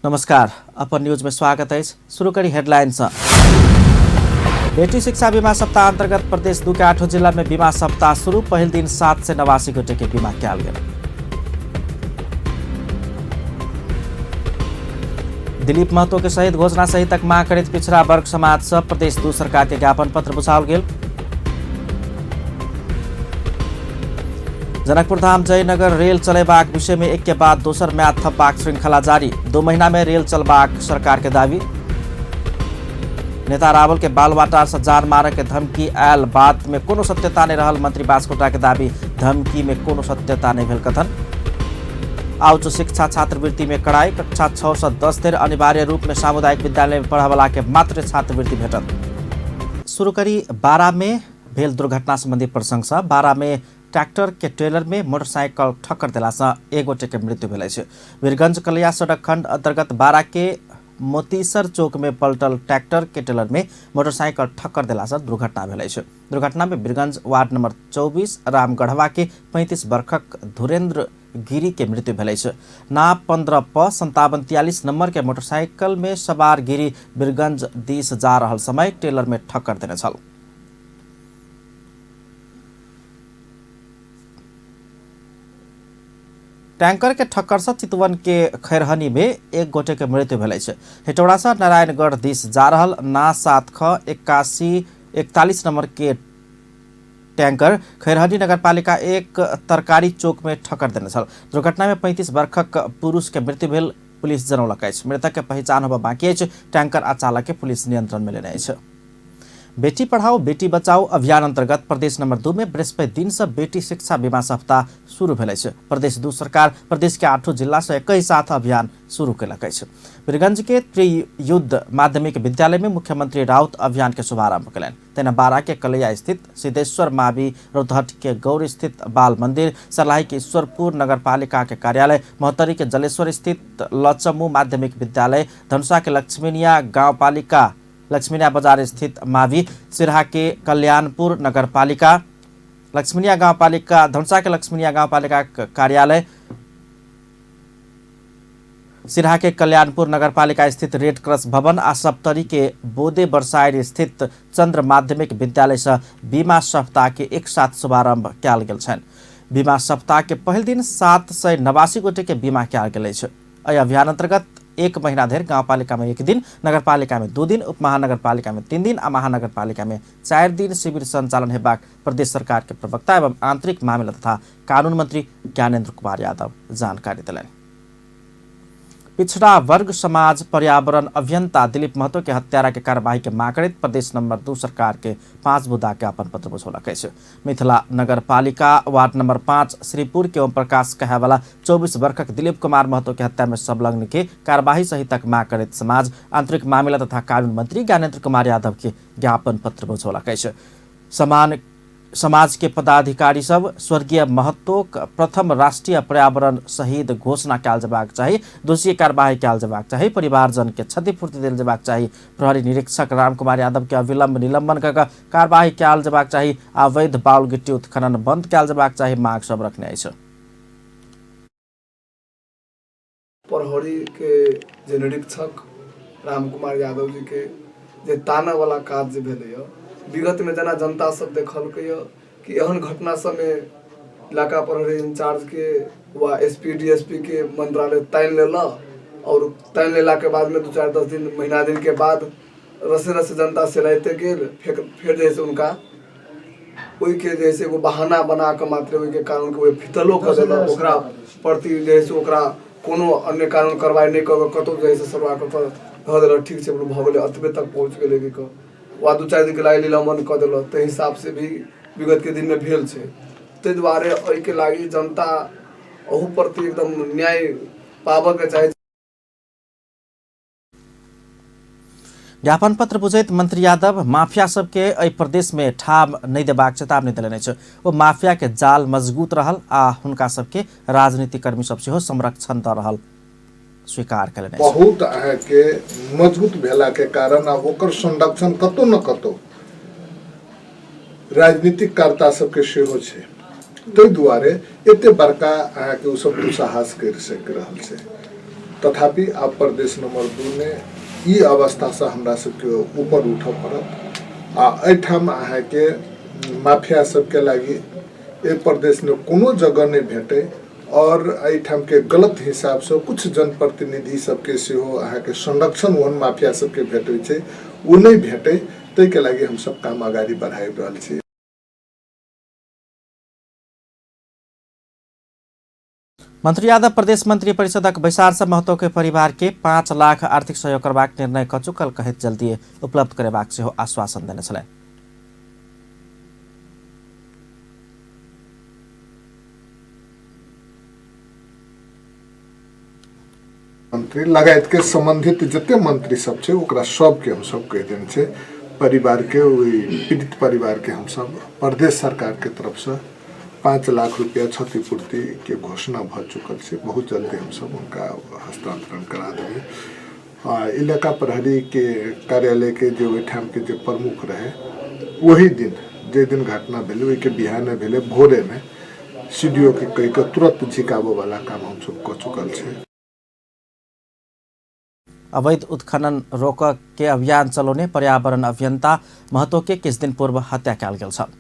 नमस्कार, अपन न्यूज में स्वागत है। शुरू करी हेडलाइन से। बेटी शिक्षा बीमा सप्ताह अंतर्गत प्रदेश 2 के 8 जिला में बीमा सप्ताह शुरू। पहिल दिन 789 गोटे के बीमा कयल गेल। दिलीप महतो के शहीद घोषणा सहित तक मांग करैत पिछड़ा वर्ग समाज से प्रदेश 2 सरकार के ज्ञापन पत्र बुझाओल गेल। जनकपुर धाम जयनगर रेल चलेबाक विषय में एक के बाद दोसर म्याद थपबाक श्रृंखला जारी। 2 महीना में रेल चलबाक सरकार के दावी। नेता रावल के बालवाटार से जान मारे के धमकी आयल बात में कोनो सत्यता नहीं रहल मंत्री बास्कोटा के दावी। धमकी में कोनो सत्यता नहीं भेल कथन। आ उच्च शिक्षा छात्रवृत्ति में कड़ाई। कक्षा 6 से 10 धरि अनिवार्य रूप में सामुदायिक विद्यालय में पढ़यवला के मात्र छात्रवृत्ति भेटत। शुरू करी बारा में भेल दुर्घटना संबंधी प्रसंग से। बारा में ट्रैक्टर के ट्रेलर में मोटरसाइकिल ठक्कर देला से एक गोटे के मृत्यु भेल अछि। वीरगंज कलिया सड़क खंड अंतर्गत बारा के मोतीसर चौक में पलटल ट्रैक्टर के ट्रेलर में मोटरसाइकिल ठक्कर देला से दुर्घटना भेल अछि। दुर्घटना में वीरगंज वार्ड नंबर 24 रामगढ़वा के 35 वर्षक धुरेंद्र गिरी के मृत्यु भेल अछि। ना 15 प 5743 नंबर के मोटरसाइकिल में सवार गिरी वीरगंज दिस जा रहल समय ट्रेलर में ठक्कर देने छल। टैंकर के ठक्कर से चितवन के खैरहनी में एक गोटे के मृत्यु भेल अछि। हेटौड़ा से नारायणगढ़ दिस जा रहल ना 7 ख 8141 नंबर के टैंकर खैरहनी नगरपालिका 1 तरकारी चौक में ठक्कर देने छल। दुर्घटना में 35 वर्षक पुरुष के मृत्यु भेल पुलिस जनौलक अछि। मृतक के पहिचान होबय बाकी अछि। टैंकर आ चालक के पुलिस नियंत्रण में लेने अछि। बेटी पढ़ाओ बेटी बचाओ अभियान अंतर्गत प्रदेश नंबर 2 में बृहस्पति दिन से बेटी शिक्षा बीमा सप्ताह शुरू भेल अछि। प्रदेश 2 सरकार प्रदेश के 8 जिला से एक साथ अभियान शुरू केलक अछि। वीरगंज के त्रियुद्ध माध्यमिक विद्यालय में मुख्यमंत्री राउत अभियान के शुभारंभ कयलनि। तहिना बारा के कलैया स्थित सिद्धेश्वर मावी, रौतहट के गौर स्थित बाल मंदिर, सर्लाही के ईश्वरपुर नगरपालिका के कार्यालय, महोत्तरी के जलेश्वर स्थित लचमू माध्यमिक विद्यालय, धनुषा के लक्ष्मीनिया गांवपालिका लक्ष्मीनिया बाजार स्थित मावी, सिरहा के कल्याणपुर नगरपालिका, लक्ष्मीनिया गांवपालिका, धनुषा के लक्ष्मीनिया गांवपालिका कार्यालय, सिरहा के कल्याणपुर नगरपालिका स्थित रेड क्रॉस भवन आ सप्तरी के बोदे बरसाइर स्थित चंद्र माध्यमिक विद्यालय से बीमा सप्ताह के एक साथ शुभारंभ कयल गेल छनि। बीमा सप्ताह के पहिल दिन 789 गोटे के बीमा कयल गेल अछि। एहि अभियान अंतर्गत 1 महीना धरि गांवपालिका में 1 दिन, नगरपालिका में 2 दिन, उपमहानगरपालिका में 3 दिन आ महानगरपालिका में 4 दिन शिविर संचालन हेबाक प्रदेश सरकार के प्रवक्ता एवं आंतरिक मामिला तथा कानून मंत्री ज्ञानेन्द्र कुमार यादव जानकारी देलनि। पिछड़ा वर्ग समाज पर्यावरण अभियंता दिलीप महतो के हत्यारा के कार्यवाही के मांग करैत प्रदेश नंबर 2 सरकार के 5 बुदा ज्ञापन पत्र बुझौलक अछि। मिथिला नगरपालिका वार्ड नंबर 5 श्रीपुर के ओम प्रकाश कहेवाला 24 वर्षक दिलीप कुमार महतो के हत्या में संलग्न के कार्यवाही सहितक मांग करैत समाज आंतरिक मामिला तथा कानून मंत्री ज्ञानेन्द्र कुमार यादव के ज्ञापन पत्र बुझौलक अछि। समाज के पदाधिकारी सब स्वर्गीय महतो प्रथम राष्ट्रीय पर्यावरण शहीद घोषणा कयल जेबाक चाही, दोषी कार्यवाही कयल जेबाक चाही, परिवारजन के क्षतिपूर्ति देल जेबाक चाही, प्रहरी निरीक्षक रामकुमार यादव के अविलंब निलंबन कऽ कऽ कार्यवाही कयल जेबाक चाही, अवैध बाउल गिट्टी उत्खनन बंद कयल जेबाक चाही मांग सब रखने अछि। प्रहरी के जे निरीक्षक रामकुमार यादव जी के जे ताना वाला काज जे भेलैए, विगत में जेना जनता सब देखलकै कि एहन घटना सबमे इलाका प्रहरी इंचार्ज के वा एस पी डी एस पी के मंत्रालय तानि लेलक और तानि लेलाके बादमे 2-4 10 दिन महीना दिन के बाद रसे रसे जनता सेलाइते गेल, फेर जे है से उनका ओहिके जे है से एगो बहाना बना कऽ मात्र ओहिके कानूनके ओहि फितलो कऽ देलक। ओकरा प्रति जे है से ओकरा कोनो अन्य कानून कार्रवाई नहि कऽ कऽ कतहु जे है से सरुआ कऽ कऽ धऽ देलक, ठीक छै भऽ गेलै, एतबे तक पहुँच गेलै कि कऽ वा 2-4 दिनके लागि निलम्बन कऽ देलक। ताहि हिसाबसँ भी विगतके दिनमे भेल छै। ताहि दुआरे एहिके लागि जनता अहू प्रति एकदम न्याय पाबऽके चाही। ज्ञापन पत्र बुझैत मंत्री यादव माफिया सबके एहि प्रदेश में ठाम नहि देबाक चेतावनी देलनि अछि। ओ माफिया के जाल मजबूत रहल आ हुनका सबके राजनीतिक कर्मी सब सेहो संरक्षण दऽ रहल स्वीकार कयलनि अछि। बहुत अहाँके मजबूत भेला के कारण आ ओकर संरक्षण कतौ न कतौ राजनीतिक कर्ता सबके सेहो छै, ताहि दुआरे एते बड़का अहाँके ओ सब दुस्साहस करि सकि रहल छै। तथापि आब प्रदेश नंबर 2 में ई अवस्थासँ हमरा सबके ऊपर उठऽ पड़त। आ एहिठाम अहाँके माफिया सबके लागि एहि प्रदेशमे कोनो जगह नहि भेटै और एहिठामके गलत हिसाबसँ कुछ जनप्रतिनिधि सबके सेहो अहाँके संरक्षण ओहन माफिया सबके भेटै छै, ओ नहि भेटै, ताहिके लागि हमसब काम अगाडि बढ़ाबि रहल छी। मंत्री यादव प्रदेश मंत्री परिषदक बैसार से महतो के परिवार के 5 लाख आर्थिक सहयोग करबाक निर्णय क चुकल कहैत जल्दी उपलब्ध करेबाक सेहो आश्वासन देने छलनि। मंत्री लगायत के संबंधित जते मंत्री सब छै ओकरा सबके हम सब कहि देने छै, परिवार के ओहि पीड़ित परिवार के हम सब प्रदेश सरकार के तरफ से 5 लाख रुपया क्षतिपूर्ति के घोषणा भ चुकल छै, बहुत जल्दी हम सब उनका हस्तांतरण करा देबै। इलाका प्रहरी के कार्यालय के जे ओहिठाम के जे प्रमुख रहे वही दिन जे दिन घटना भेलै ओहिके बिहाने भेलै भोरे में सीडीओ के कहि के तुरंत झिकाबऽ वाला काम हम सब कऽ चुकल छै। अवैध उत्खनन रोक के अभियान चलौने पर्यावरण अभियंता महतो के किछु दिन पूर्व हत्या कयल गेल छल।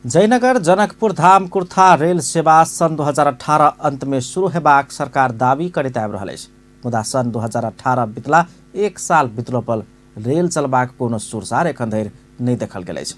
जयनगर जनकपुर धाम कुर्था रेल सेवा सन् 2018 अंत में शुरू हेबाक सरकार दावी करैत आबि रहल अछि, मुदा सन् 2018 बितला 1 साल बितलो पर रेल चलबाक कोनो सुरसार एखन धरि नहि देखल गेल अछि।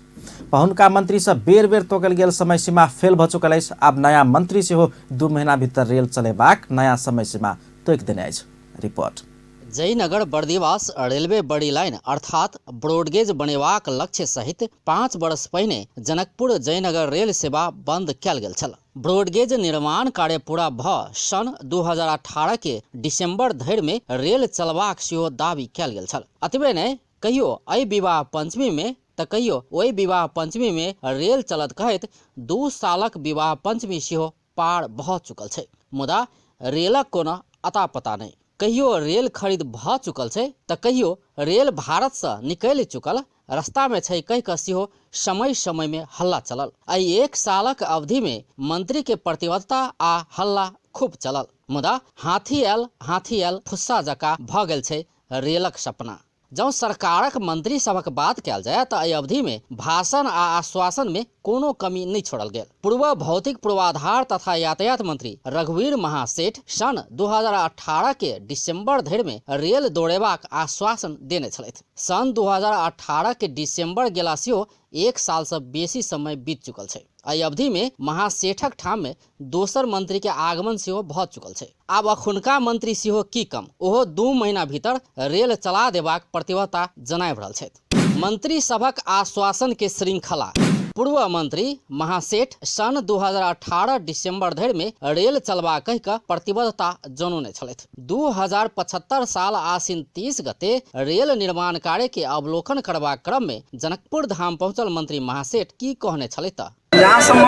पहुनका मंत्री से बेर बेर तोकल गेल समय सीमा फेल भ चुकल अछि। आब नया मंत्री सेहो 2 महीना भीतर रेल चलेबाक नया समय सीमा तोकि देने अछि। रिपोर्ट। जयनगर बर्दिवास रेलवे बड़ी लाइन अर्थात ब्रॉडगेज बनेबाक लक्ष्य सहित 5 वर्ष पहिने जनकपुर जयनगर रेल सेवा बंद कयल गेल छल। ब्रॉडगेज निर्माण कार्य पूरा भ सन् 2018 के दिसंबर धरि में रेल चलबाक सेहो दावी कयल गेल छल। अतबे नहि, कहियो एहि विवाह पंचमी में त कहियो ओहि विवाह पंचमी में रेल चलत कहैत 2 सालक विवाह पंचमी सेहो पार भ चुकल छै, मुदा रेलक कोनो अता पता नहि। कहियो रेल खरीद भ चुकल छै त कहियो रेल भारत से निकलि चुकल रास्ता में छै कहि क सेहो समय समय में हल्ला चलल। एहि 1 सालक अवधि में मंत्री के प्रतिबद्धता आ हल्ला खूब चलल, मुदा हाथी आयल फुस्सा जकाँ भ गेल छै रेलक सपना। जँ सरकारक मंत्री सभक बात कयल जाय त एहि अवधि में भाषण आ आश्वासन में कोनो कमी नहि छोड़ल गेल। पूर्व भौतिक पूर्वाधार तथा यातायात मंत्री रघुवीर महासेठ सन् 2018 के दिसंबर धरि में रेल दौड़ेबाक आश्वासन देने छलथि। सन् 2018 के दिसंबर गेला सेहो 1 साल से बेसी समय बीत चुकल छै। एहि अवधि में महासेठक ठाम में दोसर मंत्री के आगमन सेहो भ चुकल छै। आब अखुनका मंत्री सेहो की कम, ओहो 2 महीना भीतर रेल चला देबाक प्रतिबद्धता जनाबि रहल छथि। मंत्री सभक आश्वासन के श्रृंखला। पूर्व मंत्री महासेठ सन् 2018 दिसंबर धरि में रेल चलबा कहि क प्रतिबद्धता जनौने छलथि। 2075 साल आश्विन 30 गते रेल निर्माण कार्य के अवलोकन करबाक क्रम में जनकपुर धाम पहुंचल मंत्री महासेठ की कहने छलथि। जहाँसम्म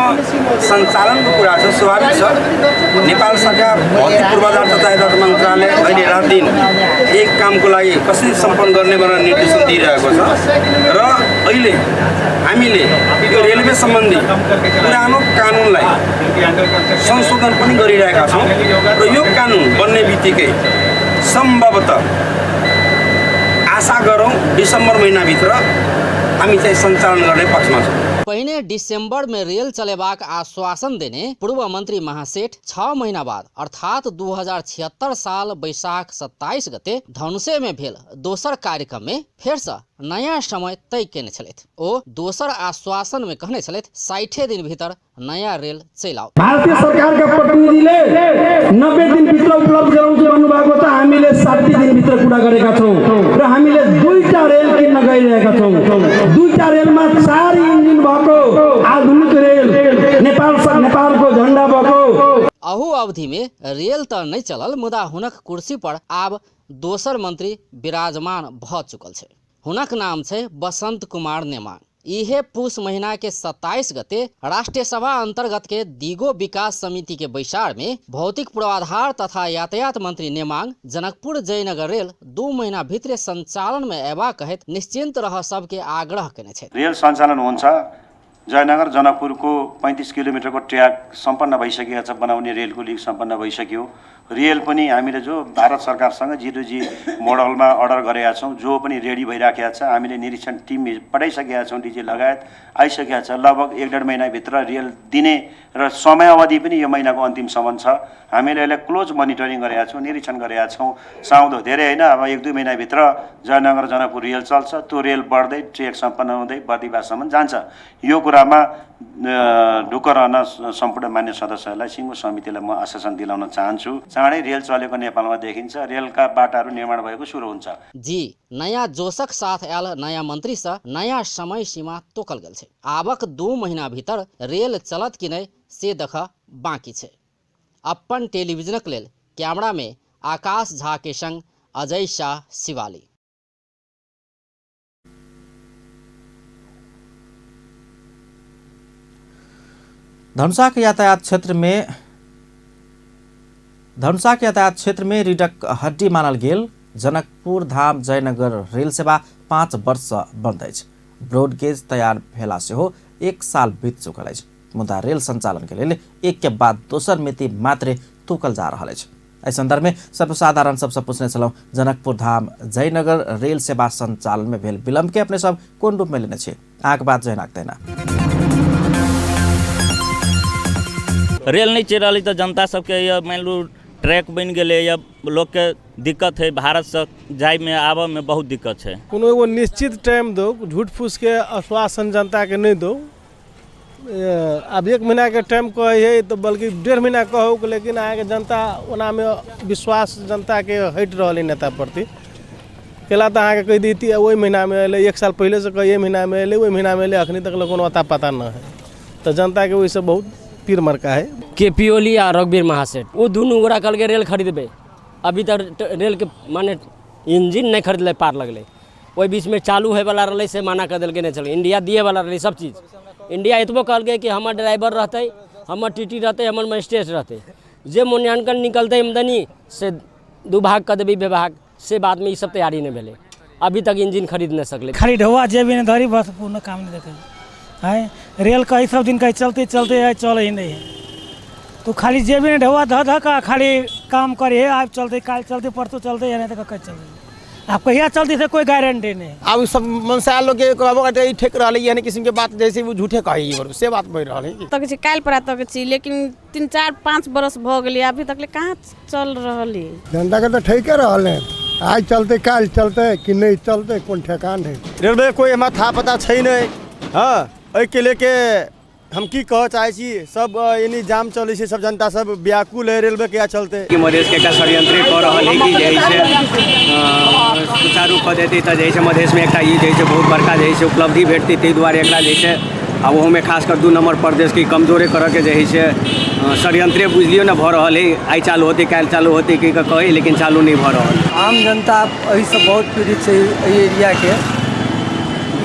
सञ्चालनको कुरा छ, स्वाभाविक छ, नेपाल सरकार भौतिक पूर्वाधार तथा यातायात मन्त्रालय अहिले रात दिन एक कामको लागि कसरी सम्पन्न गर्ने भनेर निर्देशन दिइरहेको छ र अहिले हामीले यो रेलवे सम्बन्धी पुरानो कानुनलाई संशोधन पनि गरिरहेका छौँ र यो कानुन बन्ने बित्तिकै सम्भवतः आशा गरौँ डिसेम्बर महिनाभित्र हामी चाहिँ सञ्चालन गर्ने पक्षमा छौँ। पहिने दिसंबर में रेल चलेबाक आश्वासन देने पूर्व मंत्री महासेठ 6 महीना बाद अर्थात 2076 साल बैसाख 27 गते धनुषे में भेल दोसर कार्यक्रम में फेर से नया समय तय केने छलथि। ओ दोसर आश्वासन में कहने छलथि 60 दिन भीतर नया रेल चलि आओत। भारतीय सरकारका प्रतिनिधिले 90 दिनभित्र उपलब्ध गराउँछु भन्नुभएको छ, हामीले 60 दिनभित्र कुरा गरेका छौँ र हामीले 2टा रेल किन्न गइरहेका छौँ। 2टा रेलमा 4 इन्जिन भएको आधुनिक रेल अवधि में रेल तऽ नहि चलल, मुदा हुनक कुर्सी पर आब दोसर मंत्री विराजमान भऽ चुकल छै। हुनक नाम छै बसंत कुमार नेमांग। इहे पुस महीना के 27 गते राष्ट्रीय सभा अंतर्गत के दिगो विकास समिति के बैसार में भौतिक पूर्वाधार तथा यातायात मंत्री नेमांग जनकपुर जयनगर रेल 2 महीना भित्रे संचालन में अयबा कहैत निश्चिंत रह सबके आग्रह केने छथि। रेल सञ्चालन हुन्छ। जयनगर जनकपुरको 35 किलोमिटरको ट्र्याक सम्पन्न भइसकेको छ, बनाउने रेलको लिग सम्पन्न भइसक्यो। रेल पनि हामीले जो भारत सरकारसँग 0G मोडलमा अर्डर गरेका छौँ, जो पनि रेडी भइराखेको छ। हामीले निरीक्षण टिम पठाइसकेका छौँ, डिजी लगायत आइसकेका छ। लगभग 1-1.5 महिनाभित्र रेल दिने र समयावधि पनि यो महिनाको अन्तिमसम्म छ। हामीले यसलाई क्लोज मोनिटरिङ गरेका छौँ, निरीक्षण गरेका छौँ। साउँदो धेरै होइन, अब 1-2 महिनाभित्र जयनगर जनकपुर रेल चल्छ। त्यो रेल बढ्दै ट्रेक सम्पन्न हुँदै बर्दिवाससम्म जान्छ। यो कुरामा ढुक्क रहन सम्पूर्ण मान्य सदस्यहरूलाई सिङ्गो समितिलाई म आश्वासन दिलाउन चाहन्छु। चाँडै रेल चलेको नेपालमा देखिन्छ, रेलका बाटाहरू निर्माण भएको सुरु हुन्छ। जी नयाँ जोशक साथ आयल नयाँ मंत्री से नयाँ समय सीमा तोकल गेल छै। आबक 2 महीना भीतर रेल चलत कि नहि से देख बाकी छै। अपन टेलीविजनक लेल कैमरा में आकाश झा के संग अजय शाह, शिवाली। धनुषा के यातायात क्षेत्र में रीढ़क हड्डी मानल गेल जनकपुर धाम जयनगर रेल सेवा 5 वर्ष बन्द अछि। ब्रॉडगेज तैयार भेला सेहो 1 साल बीत चुकल अछि, मुदा रेल संचालन के लेल एक के बाद दोसर मिति मात्रे तोकल जा रहल अछि। एहि संदर्भ में सर्वसाधारण सबसँ पूछने छलहुँ, जनकपुर धाम जयनगर रेल सेवा संचालन में भेल विलम्ब के अपने सब कोन रूप में लेने छी? अहाँके बात जहिना तहिना। रेल नहीं चलि रहल तऽ जनता सबके मानि लू ट्रैक बनि गेलै, या लोकके दिक्कत है, भारतसँ जाइमे आबऽमे बहुत दिक्कत छै। कोनो एगो निश्चित टाइम दौ, झूठ फूसके आश्वासन जनताके नहि दौ। आब 1 महीनाके टाइम कहै है तऽ बल्कि 1.5 महीना कहू, लेकिन अहाँके जनता ओनामे विश्वास जनताके हटि रहल है नेता प्रति। केला तऽ अहाँके कहि दैती ओहि महीनामे अयलै, 1 साल पहिलेसँ कहै एहि महीनामे अयलै, ओहि महीनामे अयलै, अखनी तक कोनो अता पता नहि है। तऽ जनताके ओहिसँ बहुत पीर मरका है। के पी ओली आ रघुवीर महासेठ ओ दुनू गोरा कहलकै रेल खरीदबै, अभी तक रेलके माने इंजिन नहि खरीदलै पार लगलै। ओहि बीचमे चालू होयवला रहलै से मना कऽ देलकै, नहि चलै। इंडिया दिएवला रहलै सब चीज। इंडिया एतबो कहलकै कि हमर ड्राइवर रहतै, हमर टी टी रहतै, हमर मजिस्ट्रेट रहतै, जे मूल्यांकन निकलतै आमदनी से 2 भाग कऽ देबै विभाग से। बादमे ई सब तैयारी नहि भेलै, अभी तक इंजिन खरीद नहि सकलै। खाली ढौआ जेबी ने धरी, बस कोनो काम नहि देखै है। रेल कहीं सब दिन कहीं चलते चलते है, चले ही नहीं है। तो खाली जेबी ने ढौआ धऽ धऽ कऽ खाली काम करे है। आज चलते काल्हि चलते परसों चलते, या नहीं तो कल चलते, आप कहिया चलते से कोई गारंटी नहीं। आब सब मनसा लोग के कहबो करते ठीक रहलै, एहन किस्म के बात जैसे वो झूठे कहै से बात बढ़ि रहल है। तक छी काल्हि पर तक छी, लेकिन 3, 4, 5 बरस भऽ गेलै, अभी तक ले कहाँ चल रहल है। जनता के तऽ ठीके रहल है, आज चलते काल्हि चलते कि नहीं चलते कोन ठेकान है। रेलवे कोई हमरा था पता छै नहीं। हाँ, एहिके लेके हम की कह चाहै छी, सब यानी जाम चलै छै, सब जनता सब व्याकुल है रेलवे के चलते। कि मधेश के एकटा षड्यंत्र कऽ रहल है कि जे है सुचारू कऽ देतै तऽ जे है मधेशमे एकटा ई जे है बहुत बड़का जे है उपलब्धि भेटतै, ताहि दुआरे एकरा जे है आ ओहोमे खास कर 2 नंबर प्रदेशके कमजोरे करऽके जे है षड्यंत्रे बुझलियौ ने भऽ रहल है। आइ चालू होतै काल्हि चालू होतै की कहै, लेकिन चालू नहि भऽ रहल। आम जनता एहिसँ बहुत पीड़ित छै एहि एरियाके।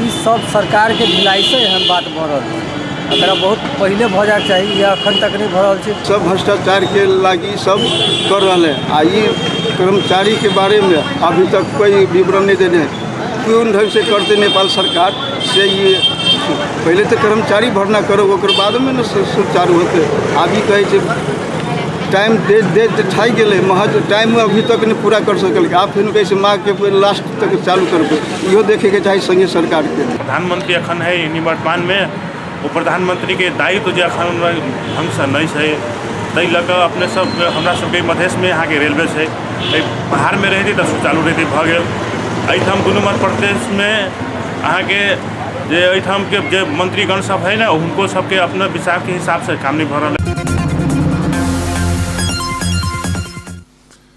ई सब सरकारके ढिलाइसँ एहन बात भऽ रहल छै। एकरा बहुत पहिले भऽ जायके चाही, या अखन तक नहि भऽ रहल छै। सब भ्रष्टाचारके लागी सब कर रहल है। आ ई कर्मचारीके बारेमे अभी तक कोई विवरण नहीं देने, कोन ढंग से करते नेपाल सरकार से। ये पहले तो कर्मचारी भर्ना करो, ओकर बादमे ने सुचारू होते। अभी कहै छै टाइम दे दे ठाइ गेलै, महज टाइम अभी तक नहीं पूरा कर सकल। आप फिर कहै छै माँ के लास्ट तक चालू करबै, इहो देखैके चाही संघीय सरकारके। प्रधानमंत्री अखन है निवर्तमानमे, ओ प्रधानमंत्रीके दायित्व जे अखन ढङ्गसँ नहि छै, ताहि लऽ कऽ अपने सब हमरा सबके मधेशमे अहाँके रेलवे छै, एहि पहाड़मे रहितै तऽ सुचारू रहितै भऽ गेल। एहिठाम 2 नम्बर प्रदेशमे अहाँके जे एहिठामके जे मंत्रीगण सब है ने, हुनको सबके अपना विचारके हिसाबसँ काम नहि भऽ रहल।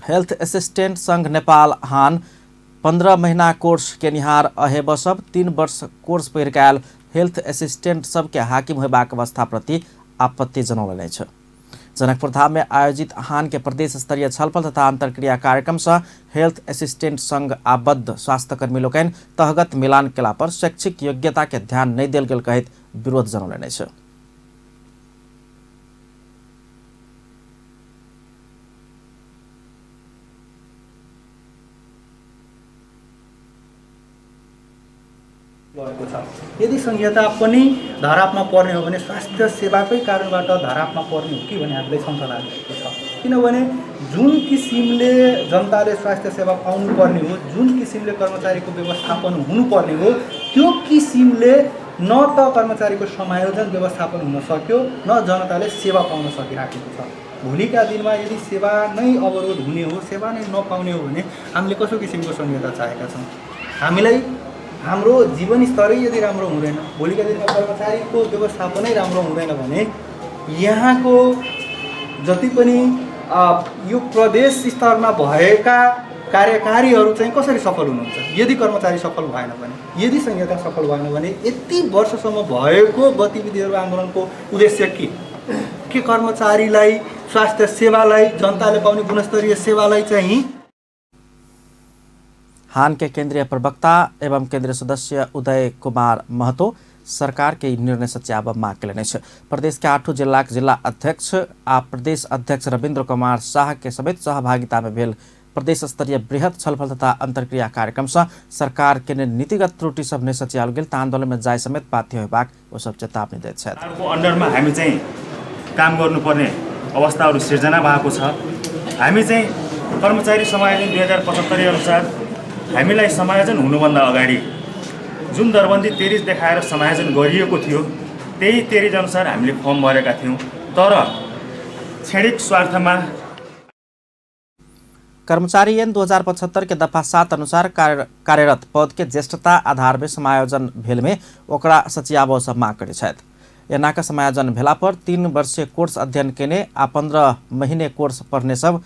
हेल्थ असिस्टेंट संघ नेपाल हान 15 महीना कोर्स केनिहार अहेब सब 3 वर्ष कोर्स पढ़ि कऽ आयल हेल्थ असिस्टेंट सबके हाकिम होयबाक अवस्था प्रति आपत्ति जनौलनि अछि। जनकपुर धाम में आयोजित हान के प्रदेश स्तरीय छलफल तथा अंतर्क्रिया कार्यक्रम से हेल्थ असिस्टेंट संघ आबद्ध स्वास्थ्यकर्मी लोकनि तहगत मिलान केला पर शैक्षिक योग्यता के ध्यान नहि देल गेल कहैत विरोध जनौलनि अछि। भएको छ। यदि संहिता पनि धरापमा पर्ने हो भने स्वास्थ्य सेवाकै कारणबाट धरापमा पर्ने हो कि भन्ने हामीलाई शङ्का लागिरहेको छ। किनभने जुन किसिमले जनताले स्वास्थ्य सेवा पाउनुपर्ने हो, जुन किसिमले कर्मचारीको व्यवस्थापन हुनुपर्ने हो, त्यो किसिमले न त कर्मचारीको समायोजन व्यवस्थापन हुन सक्यो, न जनताले सेवा पाउन सकिराखेको छ। भोलिका दिनमा यदि सेवा नै अवरोध हुने हो, सेवा नै नपाउने हो भने हामीले कसो किसिमको संहिता चाहेका छौँ? हामीलाई हाम्रो जीवनस्तरै यदि राम्रो हुँदैन, भोलिका दिनमा कर्मचारीको व्यवस्थापनै राम्रो हुँदैन भने यहाँको जति पनि यो प्रदेश स्तरमा भएका कार्यकारीहरू चाहिँ कसरी सफल हुनुहुन्छ? यदि कर्मचारी सफल भएन भने, यदि संहिता सफल भएन भने यति वर्षसम्म भएको गतिविधिहरू आन्दोलनको उद्देश्य के कर्मचारीलाई स्वास्थ्य सेवालाई, जनताले पाउने गुणस्तरीय सेवालाई चाहिँ हान के केंद्रीय प्रवक्ता एवं केंद्रीय सदस्य उदय कुमार महतो सरकार के निर्णय सच्याब माग केलनि अछि। प्रदेश के 8 जिला के जिला अध्यक्ष आ प्रदेश अध्यक्ष रविन्द्र कुमार शाह के समेत सहभागिता में भेल प्रदेश स्तरीय बृहत छलफल तथा अंतर्क्रिया कार्यक्रम से सरकार के नीतिगत त्रुटि सब नहि सच्याओल गेल त आंदोलन में जाय समेत बाध्य होयबाक ओ सब चेतावनी दैत छथि। अंडरमा हामी चाहिँ काम गर्नुपर्ने अवस्थाहरू सिर्जना भएको छ। हामी चाहिँ कर्मचारी समायोजन 2075 अनुसार हामीलाई समायोजन हुनुभन्दा अगाडि जुन दरबन्दी तेरिज देखाएर समायोजन गरिएको थियो त्यही तेरिज अनुसार हामीले फर्म भरेका थियौँ, तर क्षणिक स्वार्थमा कर्मचारी एन 2075 के दफा 7 अनुसार कार्यरत पद के ज्येष्ठता आधार में समायोजन भेल में ओकरा सचियाबो सब माग करै छथि। एना के समायोजन भेला पर 3 वर्षीय कोर्स अध्ययन केने आ 15 महीने कोर्स पढ़ने सब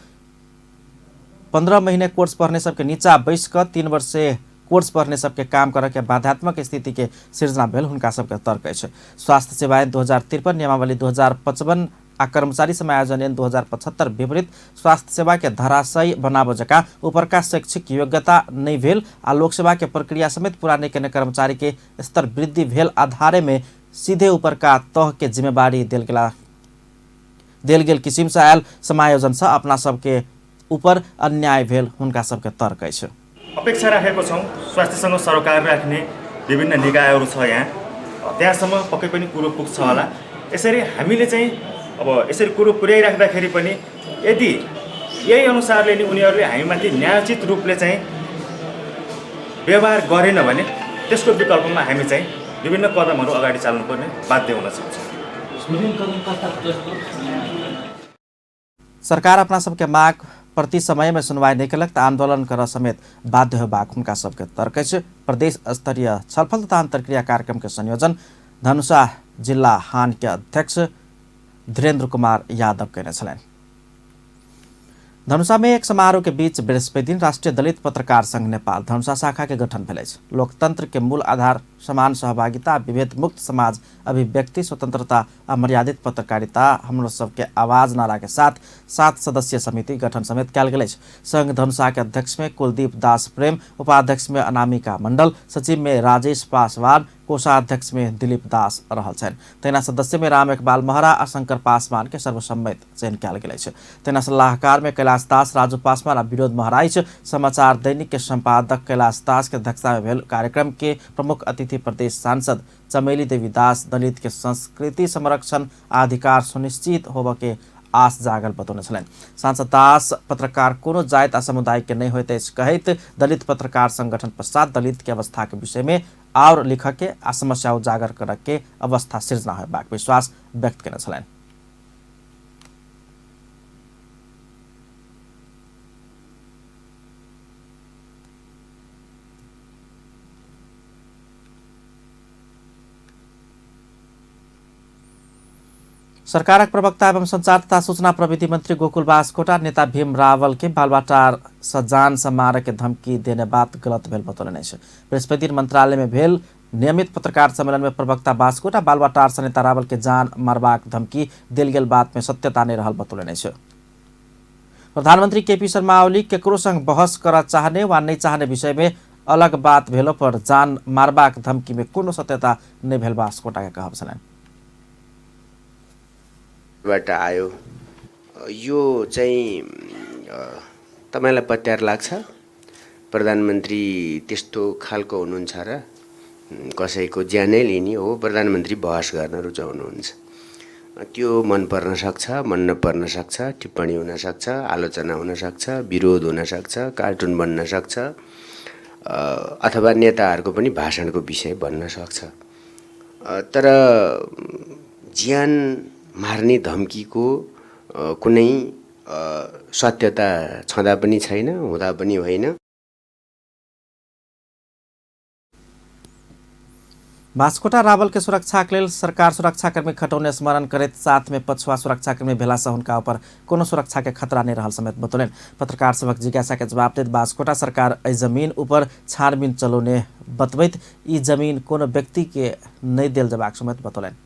15 महीने कोर्स पढ़ने सबके नीचा बैस कऽ 3 वर्षीय कोर्स पढ़ने सबके काम करऽ के बाध्यात्मक स्थिति के सिर्जना भेल हुनका सबके तर्क अछि। स्वास्थ्य सेवा ऐन 2053, नियमावली 2055 आ कर्मचारी समायोजन ऐन 2075 विपरीत स्वास्थ्य सेवा के धराशयी बनाबऽ जकाँ उपरका शैक्षिक योग्यता नहि भेल आ लोकसेवा के प्रक्रिया समेत पूरा नहि केने कर्मचारी के स्तर वृद्धि भेल आधारे में सीधे उपरका तह के जिम्मेवारी देल गेल किसिम से आयल समायोजन से अपना सबके ऊपर अन्याय भेल हुनका सबके तर्क अछि। अपेक्षा राखेको छौँ स्वास्थ्यसँग सरोकार राख्ने विभिन्न निकायहरू छ यहाँ, त्यहाँसम्म पक्कै पनि कुरो पुग्छ होला। यसरी हामीले चाहिँ अब यसरी कुरो पुर्याइराख्दाखेरि पनि यदि यही अनुसारले नि उनीहरूले हामीमाथि न्यायोचित रूपले चाहिँ व्यवहार गरेन भने त्यसको विकल्पमा हामी चाहिँ विभिन्न कदमहरू अगाडि चाल्नुपर्ने बाध्य हुन सक्छ। सरकार अपना सबके माग प्रति समय में सुनवाई नहि केलक त आंदोलन करऽ समेत बाध्य होयबाक हुनका सबके तर्क अछि। प्रदेश स्तरीय छलफल तथा अंतर्क्रिया कार्यक्रम के संयोजन धनुषा जिला हान के अध्यक्ष धीरेन्द्र कुमार यादव केने छलनि। धनुषा में एक समारोह के बीच बृहस्पति दिन राष्ट्रीय दलित पत्रकार संघ नेपाल धनुषा शाखा के गठन भेल अछि। लोकतंत्र के मूल आधार समान सहभागिता, विभेद मुक्त समाज, अभिव्यक्ति स्वतंत्रता आ मर्यादित पत्रकारिता हमरो सबके आवाज नारा के साथ 7 सदस्यीय समिति गठन समेत कयल गेल अछि। संघ धनुषा के अध्यक्ष में कुलदीप दास प्रेम, उपाध्यक्ष में अनामिका मंडल, सचिव में राजेश पासवान, कोषाध्यक्ष में दिलीप दास रहल छनि। तहिना सदस्य में राम इकबाल महरा आ शंकर पासवान के सर्वसम्मत चयन कयल गेल अछि। तहिना सलाहकार में कैलाश दास, राजू पासवान आ विनोद महरा अछि। समाचार दैनिक के संपादक कैलाश दास के अध्यक्षता में भेल कार्यक्रम के प्रमुख अतिथि प्रदेश सांसद चमेली देवी दास दलित के संस्कृति संरक्षण आ अधिकार सुनिश्चित होबऽ के आस जागल बतौने छलनि। सांसद दास पत्रकार कोनो जाति आ समुदाय के नहि होइत अछि कहैत दलित पत्रकार संगठन पश्चात दलित के अवस्था के विषय में और लिखऽ के आ समस्या उजागर करऽ के अवस्था सिर्जना होयबाक विश्वास व्यक्त केने छलनि। सरकारक प्रवक्ता एवं संचार तथा सूचना प्रविधि मंत्री गोकुल बास्कोटा नेता भीम रावल के बालवाटार सजान से मारे के धमकी देने बात गलत भेल बतौलनि अछि। बृहस्पति दिन मंत्रालय में भेल नियमित पत्रकार सम्मेलन में प्रवक्ता बास्कोटा बालुवाटार सँ नेता रावल के जान मारबाक धमकी देल गेल बात में सत्यता नहि रहल बतौलनि अछि। प्रधानमंत्री केपी शर्मा ओली केकरो संग बहस करऽ चाहने वा नहि चाहने विषय में अलग बात भेलो पर जान मारबाक धमकी में कोनो सत्यता नहि भेल बास्कोटा के कहब छलनि। बाट आयो यो चाहिँ तपाईलाई पत्यार लाग्छ? प्रधानमन्त्री त्यस्तो खालको हुनुहुन्छ र कसैको ज्यानै लिने हो? प्रधानमन्त्री बहस गर्न रुचाउनुहुन्छ, त्यो मन पर्न सक्छ, मन नपर्न सक्छ, टिप्पणी हुन सक्छ, आलोचना हुन सक्छ, विरोध हुन सक्छ, कार्टुन बन्न सक्छ, अथवा नेताहरूको पनि भाषणको विषय बन्न सक्छ। तर ज्यान मार्ने धम्कीको कुनै सत्यता छँदा पनि छैन, हुँदा पनि होइन। बास्कोटा रावल के सुरक्षा के लेल सरकार सुरक्षाकर्मी खटौने स्मरण करैत साथ में पछुआ सुरक्षाकर्मी भेला सँ हुनका ऊपर कोनो सुरक्षा के खतरा नहीं रहल समेत बतौलनि। पत्रकार सभक जिज्ञासा के जवाब दैत बास्कोटा सरकार एहि जमीन ऊपर छानबीन चलौने बतबैत ई जमीन कोनो व्यक्ति के नहि देल जेबाक समेत बतौलनि।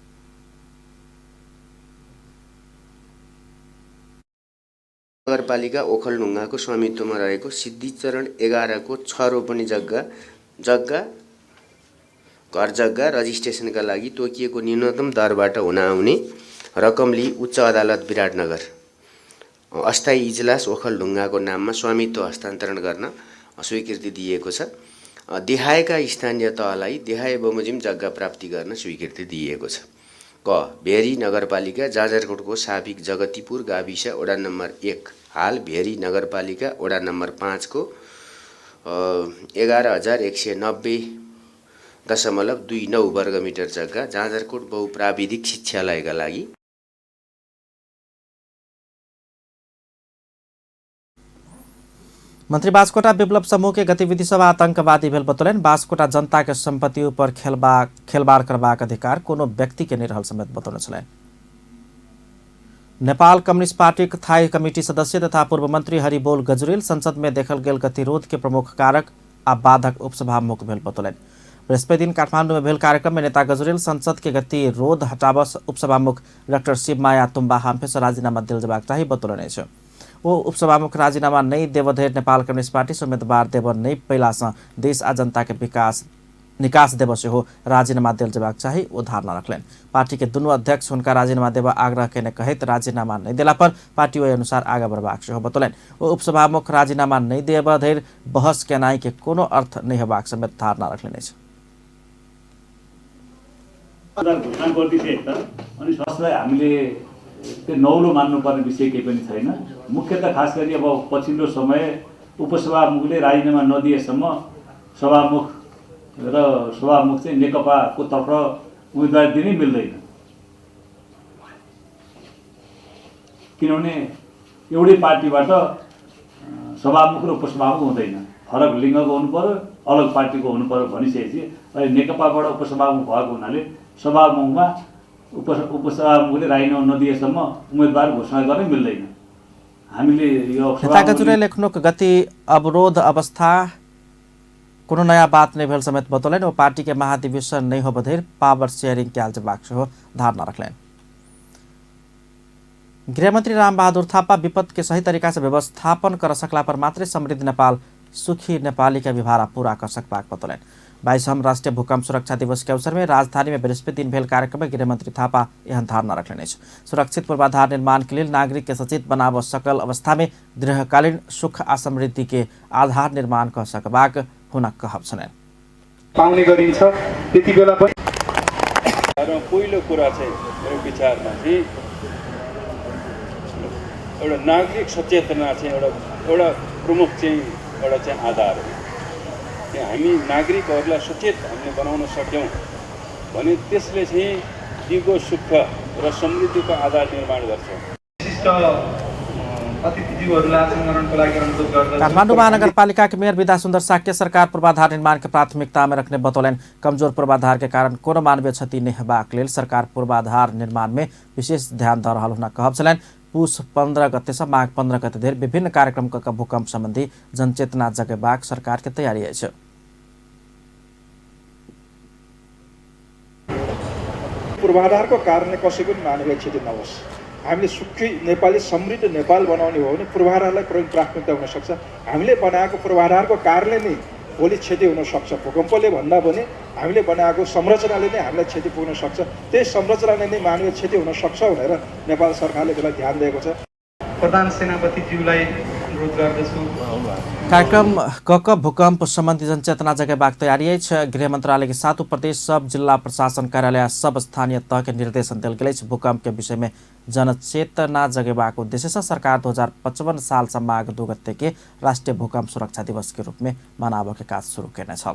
नगरपालिका ओखलढुङ्गाको स्वामित्वमा रहेको सिद्धिचरण 11 को 6 रोपनी जग्गा जग्गा घर जग्गा रजिस्ट्रेसनका लागि तोकिएको न्यूनतम दरबाट हुन आउने रकम लिई उच्च अदालत विराटनगर अस्थायी इजलास ओखलढुङ्गाको नाममा स्वामित्व हस्तान्तरण गर्न स्वीकृति दिएको छ। देहायका स्थानीय तहलाई देहाय बमोजिम जग्गा प्राप्ति गर्न स्वीकृति दिएको छ। क भेरी नगरपालिका जाजरकोटको साबिक जगतीपुर गाविस वडा नम्बर 1 हाल भेरी नगरपालिका वडा नम्बर 5 को 11,190.29 वर्गमिटर जग्गा जाजरकोट बहुप्राविधिक शिक्षालयका लागि। मंत्री बास्कोटा विप्लव समूह के गतिविधि सब आतंकवादी भेल बतौलनि। बास्कोटा जनता के संपत्ति ऊपर खेलबाड़ करबाक अधिकार कोनो व्यक्ति के नहि रहल समेत बतौने छलनि। नेपाल कम्युनिस्ट पार्टीक थाई कमिटी सदस्य तथा पूर्व मंत्री हरिबोल गजुरेल संसद में देखल गेल गतिरोध के प्रमुख कारक आ बाधक उपसभामुख भेल बतौलनि। बृहस्पति दिन काठमांडू में भेल कार्यक्रम में नेता गजुरेल संसद के गतिरोध हटाबऽ उपसभामुख डॉक्टर शिवमाया तुम्बा हाम्फे सँ राजीनामा देल जेबाक चाही बतौलनि अछि। ओ उपसभामुख राजीनामा नहि देबऽ धरि नेपाल कम्युनिस्ट पार्टी से उम्मीदवार देबऽ नहि पयला सँ देश आ जनता के विकास निकास देबऽ सेहो राजीनामा देल जेबाक चाही ओ धारणा रखलनि। पार्टी के दुनू अध्यक्ष हुनका राजीनामा देबऽ आग्रह केने कहैत राजीनामा नहि देला पर पार्टी ओहि अनुसार आगाँ बढ़बाक सेहो बतौलनि। ओ उपसभामुख राजीनामा नहि देबऽ धरि बहस केनाइ के कोनो अर्थ नहि हेबाक समेत धारणा रखलनि अछि। घोषणा गरिदिए त अनि स्वास्थ्यलाई हामीले त्यो नौलो मान्नुपर्ने विषय केही पनि छैन। मुख्यतः खास गरी अब पछिल्लो समय उपसभामुखले राजीनामा नदिएसम्म सभामुख र सभामुख चाहिँ नेकपाको तर्फबाट उम्मेदवार दिनै मिल्दैन, किनभने एउटै पार्टीबाट सभामुख र उपसभामुख हुँदैन, फरक लिङ्गको हुनु पर्यो, अलग पार्टीको हुनु पर्यो भनिसकेपछि अहिले नेकपाबाट उपसभामुख भएको हुनाले सभामुखमा उपसभामुखले राजीनामा नदिएसम्म उम्मेदवार घोषणा गर्नै मिल्दैन। हामीले यो नेता गजुरेल एखनुक गति अवरोध अवस्था कोनो नयाँ बात नहि भेल समेत बतौलनि। ओ पार्टी के महाधिवेशन नहि होबऽ धरि पावर शेयरिंग कयल जेबाक सेहो धारणा रखलनि। गृहमंत्री रामबहादुर थापा विपद के सही तरीका से व्यवस्थापन कर सकला पर मात्रै समृद्ध नेपाल सुखी नेपाली के अभिभारा पूरा कर सकबाक बतौलनि। 22वां राष्ट्रीय भूकंप सुरक्षा दिवस के अवसर में राजधानी में बृहस्पति दिन भेल कार्यक्रम में गृहमंत्री थापा एहन धारणा रखलनि अछि। सुरक्षित पूर्वाधार निर्माण के लेल नागरिक के सचेत बनाबऽ सकल अवस्था में दीर्घकालीन सुख आ समृद्धि के आधार निर्माण कर सकबाक हुनक कहब छलनि। पाउने गरिन्छ त्यति बेला पनि पहिलो कुरा चाहिँ मेरो विचारमा चाहिँ एउटा नागरिक सचेतना चाहिँ एउटा एउटा प्रमुख चाहिँ एउटा चाहिँ आधार हो। हामी नागरिकहरूलाई सचेत हामीले बनाउन सक्यौँ भने त्यसले चाहिँ दिगो सुख र समृद्धिको आधार निर्माण गर्छ। काठमाडौँ महानगरपालिका के मेयर विदा सुन्दर साक्य सरकार पूर्वाधार निर्माण के प्राथमिकता में रखने बतौलनि। कमजोर पूर्वाधार के कारण कोनो मानवीय क्षति नहि हेबाक लेल सरकार पूर्वाधार निर्माण में विशेष ध्यान दऽ रहल हुनक कहब छलनि। पुस 15 गते से माघ 15 गते धरि विभिन्न कार्यक्रम कऽ भूकंप संबंधी जनचेतना जगेबाक सरकार के तैयारी अछि। पूर्वाधारको कारणले कसैको पनि मानवीय क्षति नहोस्। हामीले सुखी नेपाली समृद्ध नेपाल बनाउने हो भने पूर्वाधारलाई प्राथमिकता हुनसक्छ। हामीले बनाएको पूर्वाधारको कारणले नै भोलि क्षति हुनसक्छ। भूकम्पले भन्दा पनि हामीले बनाएको संरचनाले नै हामीलाई क्षति पुग्न सक्छ। त्यही संरचनाले नै मानवीय क्षति हुनसक्छ भनेर नेपाल सरकारले त्यसलाई ध्यान दिएको छ। प्रधान सेनापतिज्यूलाई अनुरोध गर्दछु। कार्यक्रम क भूकम्प सम्बन्धी जनचेतना जगेबाक तैयारी अछि। गृह मंत्रालय के सातों प्रदेश सब जिल्ला प्रशासन कार्यालय सब स्थानीय तह के निर्देशन देल गेल अछि। भूकंप के विषय में जनचेतना जगेबाक उद्देश्य से सरकार 2055 साल से माघ 2 गते के राष्ट्रीय भूकंप सुरक्षा दिवस के रूप में मनाबऽ के काज शुरू केने छल।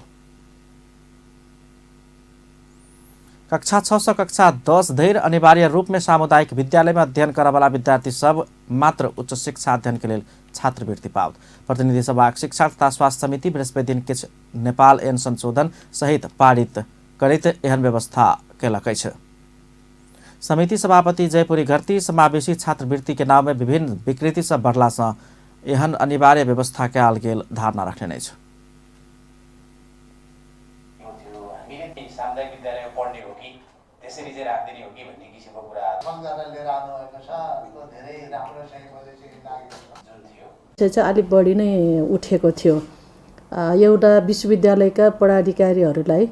कक्षा 6 से कक्षा 10 धरि अनिवार्य रूप में सामुदायिक विद्यालय में अध्ययन करऽवला विद्यार्थी सब मात्र उच्च शिक्षा अध्ययन के लेल छात्रवृत्ति पाओत। प्रतिनिधि सभा शिक्षा तथा स्वास्थ्य समिति बृहस्पति दिन किछु नेपाल ऐन संशोधन सहित पारित करैत एहन व्यवस्था केलक अछि। समिति सभापति जयपुरी घरती समावेशी छात्रवृत्ति के नाम में विभिन्न विकृति सब बढ़ला से एहन अनिवार्य व्यवस्था कयल गेल धारणा रखने अछि। सामुदायिक विद्यालयमा पढ्ने हो कि त्यसरी चाहिँ राखिदिने हो कि भन्ने किसिमको कुरा लिएर आउनुभएको छ। धेरै राम्रो चाहिँ मैले चाहिँ लागेको छ। जुन थियो त्यो चाहिँ अलिक बढी नै उठेको थियो। एउटा विश्वविद्यालयका पदाधिकारीहरूलाई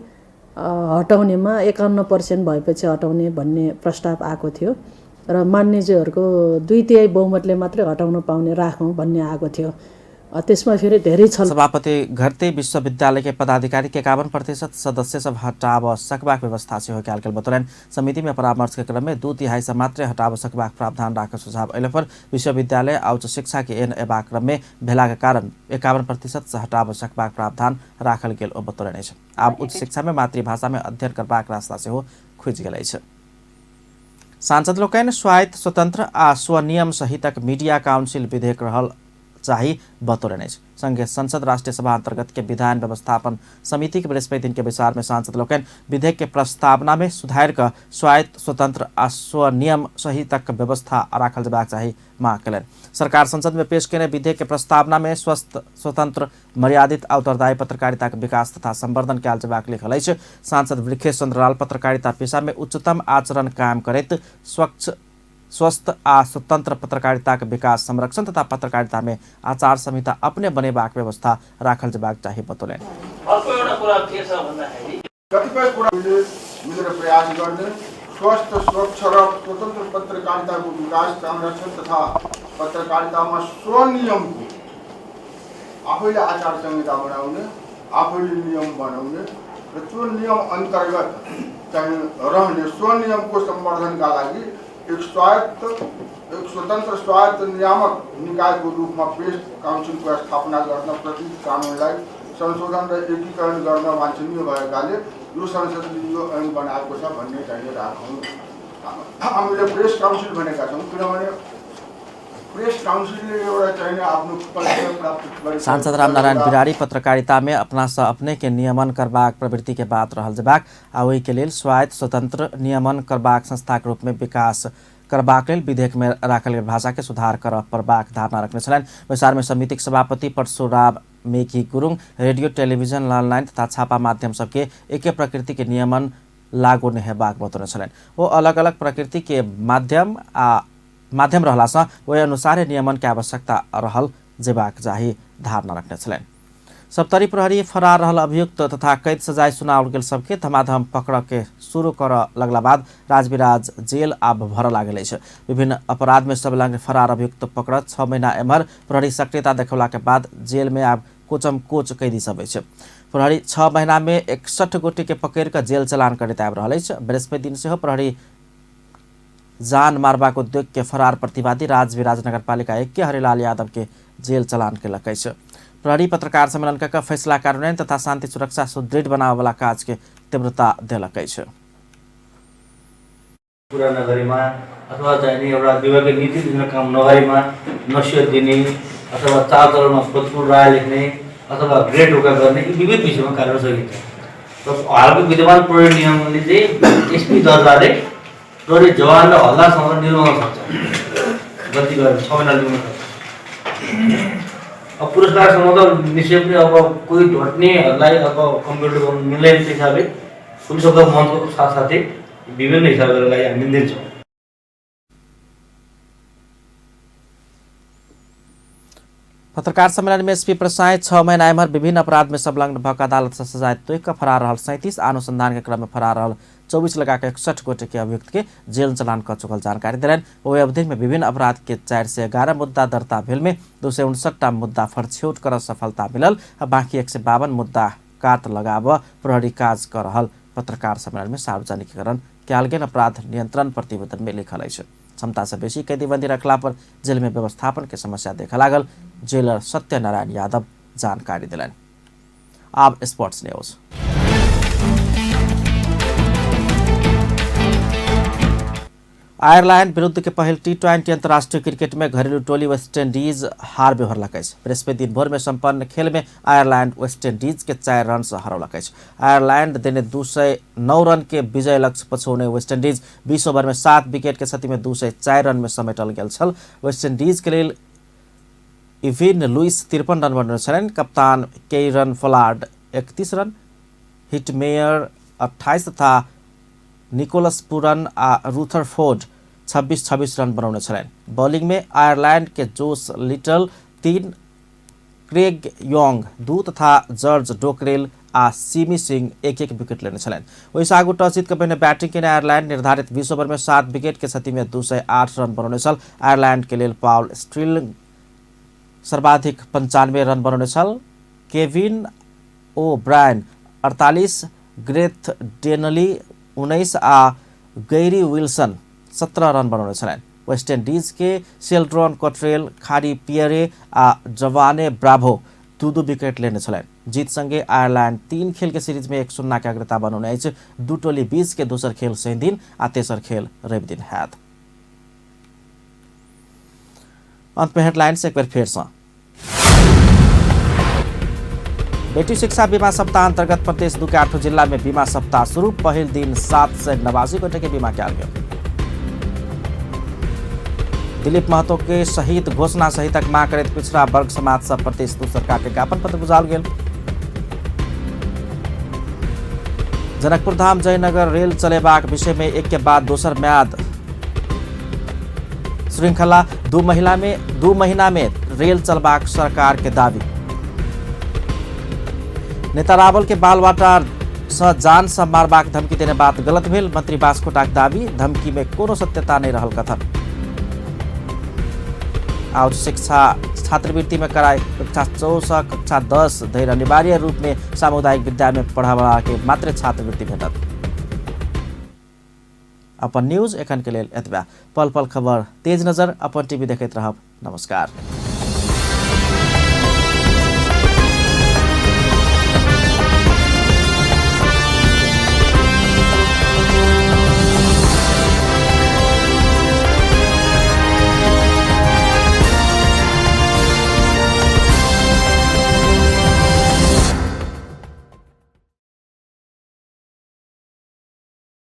हटाउनेमा 51% भएपछि हटाउने भन्ने प्रस्ताव आएको थियो र मान्यज्यूहरूको 2/3 बहुमतले मात्रै हटाउन पाउने राखौँ भन्ने आएको थियो। त्यसमा फेरि धेरै छल। सभापति घरती विश्वविद्यालय के पदाधिकारी के 51% सदस्य सब हटाब सकबाक व्यवस्था सेहो कयल गेल बतौलनि। समिति में परामर्श के क्रम में 2/3 से मात्रै हटाब सकबाक प्रावधान राखऽ सुझाव अयला पर विश्वविद्यालय आ उच्च शिक्षा के एन एबाक क्रम में भेला के कारण 51% से हटाब सकबाक प्रावधान राखल गेल ओ बतौलनि अछि। आब उच्च शिक्षा में मातृभाषा में अध्ययन करबाक रास्ता सेहो खुजि गेल अछि। सांसद लोकनि स्वायत्त स्वतंत्र आ स्वनियम सहितक मीडिया काउंसिल विधेयक रहल चाही बतौलनि अछि। संघीय संसद राष्ट्रीय सभा अंतर्गत के विधान व्यवस्थापन समिति के बृहस्पति दिन के बैसार में सांसद लोकनि विधेयक के प्रस्तावना में सुधार कऽ स्वायत्त स्वतंत्र आ स्वनियम सहितक व्यवस्था राखल जयबाक चाही मांग कयलनि। सरकार संसद में पेश केने विधेयक के प्रस्तावना में स्वस्थ स्वतंत्र मर्यादित आ उत्तरदायी पत्रकारिता के विकास तथा संवर्धन कयल जयबाक लिखल अछि। सांसद वृक्षेश चंद्र लाल पत्रकारिता पेशा में उच्चतम आचरण कायम करैत स्वच्छ स्वस्थ आ स्वतंत्र पत्रकारिता के विकास संरक्षण तथा पत्रकारिता में आचार संहिता अपने बनेबाक व्यवस्था राखल जयबाक चाही बतौलनि। अर्को एउटा कुरा के छ भन्दाखेरि कतिपय कुरा मिलेर प्रयास गर्ने स्वस्थ स्वच्छ र स्वतन्त्र पत्रकारिताको विकास संरक्षण तथा पत्रकारितामा स्वनियमको आफैले आचार संहिता बनाउने, आफैले नियम बनाउने र त्यो नियम अन्तर्गत चाहिँ रहने स्वनियमको सम्वर्धनका लागि एक स्वायत्त एक स्वतन्त्र स्वायत्त नियामक निकायको रूपमा प्रेस काउन्सिलको स्थापना गर्न प्रति कानुनलाई संशोधन र एकीकरण गर्न वाञ्छनीय भएकाले यो संसदले यो ऐन बनाएको छ भन्ने चाहिँ राखौँ। हामीले प्रेस काउन्सिल भनेका छौँ किनभने प्रेस काउन्सिलले एउटा चाहिँ आफ्नो परिचय प्राप्त गरे। सांसद रामनारायण बिरारी पत्रकारिता में अपना से अपने के नियमन करबाक प्रवृत्ति के बात रहल जेबाक आ ओहि के लेल स्वायत्त स्वतंत्र नियमन करबाक संस्था के रूप में विकास करबाक लेल विधेयक में राखल गेल भाषा के सुधार करऽ पड़बाक धारणा रखने छलनि। बैसार में समितिक सभापति Parshuram Meghi Gurung radio television online तथा छापा माध्यम सबके एके प्रकृति के नियमन लागू नहि हेबाक बतौने छलनि। ओ अलग अलग प्रकृति के माध्यम आ माध्यम रहलासँ ओहि अनुसार नियमन के आवश्यकता रहल जेबाक चाही धारणा रखने छलनि। सप्तरी प्रहरी फरार रहल अभियुक्त तथा कैद सजाय सुनाओल गेल सबके धमाधम पकड़ के शुरू करऽ लगला बाद राजविराज जेल आब भरऽ लागल अछि। विभिन्न अपराध में संलग्न फरार अभियुक्त पकड़ 6 महीना एम्हर प्रहरी सक्रियता देखौला के बाद जेल में आब कोचम कोच कैदी सब अछि। प्रहरी 6 महीना में 61 गोटे के पकड़ कऽ जेल चलान करैत आबि रहल अछि। बृहस्पति दिन सेहो प्रहरी जान मारबाक उद्योग के फरार प्रतिवादी राजविराज नगरपालिका 1 के हरिलाल यादव के जेल चलान केलक अछि। प्रहरी पत्रकार सम्मेलन कऽ फैसला कार्यान्वयन तथा शांति सुरक्षा सुदृढ़ बनाबऽवला काज के तीव्रता देलक अछि। कुरा नगरेमा अथवा चाहिँ एउटा विभागीय नीति दिने काम नगरेमा नसिहत दिने अथवा चालचलनमा प्रतिकूल राय लेख्ने अथवा ग्रेड रोका गर्ने यी विविध विषयमा कार्य सकिन्छ। र हालको विद्यमान प्रहरी नियमले चाहिँ एसपी दर्जाले प्रहरी जवान र हल्लासँग निलम्बन सक्छ, गल्ती गरेर 6 महिना लिन सक्छ। अब पुरस्कारसँग त निश्चय पनि अब कोही ढट्नेहरूलाई अब कम्प्युटर गर्नु मिल्दैन त्यो हिसाबले पुलिस शब्द मञ्चको साथसाथै विभिन्न हिसाबको लागि हामी दिन्छौँ। पत्रकार सम्मेलन में एसपी प्रसाई 6 महीना एम्हर विभिन्न अपराध में संलग्न भऽ अदालत से सजाय तोड़ि कऽ फरार रहल 37 अनुसंधान के क्रम में फरार रहल 24 लगा के 61 गोटे के अभियुक्त के जेल चलान कऽ चुकल जानकारी देलनि। ओहि अवधि में विभिन्न अपराध के 411 मुद्दा दर्ता भेल में 259 मुद्दा फरछ्यौट कर सफलता मिलल आ बाकी 152 मुद्दा कात लगाब प्रहरी काज कऽ रहल पत्रकार सम्मेलन में सार्वजनिकरण कयल गेल अपराध नियंत्रण प्रतिवेदन में लिखल अछि। क्षमता से बेसी कैदीबंदी रखला पर जेल में व्यवस्थापन के समस्या देखा लागल जेलर सत्यनारायण यादव जानकारी दिलनि। आब स्पोर्ट्स न्यूज। आयरलैंड विरुद्ध के पहिल T20 अंतर्राष्ट्रीय क्रिकेट में घरेलू टोली वेस्टइंडीज हार बेहोरलक अछि। बृहस्पति दिन भोर में संपन्न खेल में आयरलैंड वेस्टइंडीज के 4 रन से हरौलक अछि। आयरलैंड देने 209 रन के विजय लक्ष्य पछौने वेस्टइंडीज 20 ओवर में 7 विकेट के क्षति में 204 रन में समेटल गेल छल। वेस्टइंडीज के लेल इविन लुइस 53 रन बनौने छलनि। कप्तान केरन पोलार्ड 31 रन, हिटमेयर 28 तथा निकोलस पूरन आ रूथरफोर्ड 26-26 रन बनौने छलनि। बॉलिंग में आयरलैंड के जोस लिटल 3, क्रेग योंग 2 तथा जॉर्ज डोकरेल आ सिमी सिंह 1-1 विकेट लेने छलनि। ओहिसँ आगू टॉस जीत कऽ पहिने बैटिंग केने आयरलैंड निर्धारित 20 ओवर में 7 विकेट के क्षति में 208 रन बनौने छल। आयरलैंड के लेल पॉल स्ट्रिलिंग सर्वाधिक 95 रन बनौने छल। केविन ओ ब्रायन 48, ग्रेथ डेनली 19 आ गैरी विल्सन 17 रन बनौने छलनि। वेस्ट इंडीज के शेल्ड्रॉन कॉट्रेल, खारी पियरे आ जवाने ब्रावो 2-2 विकेट लेने छलनि। जीत संगे आयरलैंड 3 खेल के सीरीज में 1-0 के अग्रता बनौने अछि। दू टोली बीच के दोसर खेल शनि दिन आ तेसर खेल रवि दिन हैत। अंत में हेडलाइंस एक बेर फेर सँ। बेटी शिक्षा बीमा सप्ताह अंतर्गत प्रदेश 2 के 8 जिला में बीमा सप्ताह शुरू। पहिल दिन 789 गोटे के बीमा कयल गेल। दिलीप महतो के शहीद घोषणा सहितक मांग करैत पिछड़ा वर्ग समाज सब प्रदेश 2 सरकार के ज्ञापन पत्र बुझाओल गेल। जनकपुर धाम जयनगर रेल चलेबाक विषय में एक के बाद दोसर म्याद श्रृंखला। 2 महीना में रेल चलबाक सरकार के दावी। नेता रावल के बालवाटार सँ जान सँ मारबाक धमकी देने बात गलत भेल, मंत्री बास्कोटाक दावी। धमकी में कोनो सत्यता नहीं रहल कथन। आ उच्च शिक्षा छात्रवृत्ति में कराई कक्षा 4 सँ कक्षा 10 धरि अनिवार्य रूप में सामुदायिक विद्यालय में पढ़ाबला के मात्र छात्रवृत्ति भेटत। अपन न्यूज एखन के लेल एतबा। पल पल खबर तेज नजर अपन टीवी देखैत रहब। नमस्कार।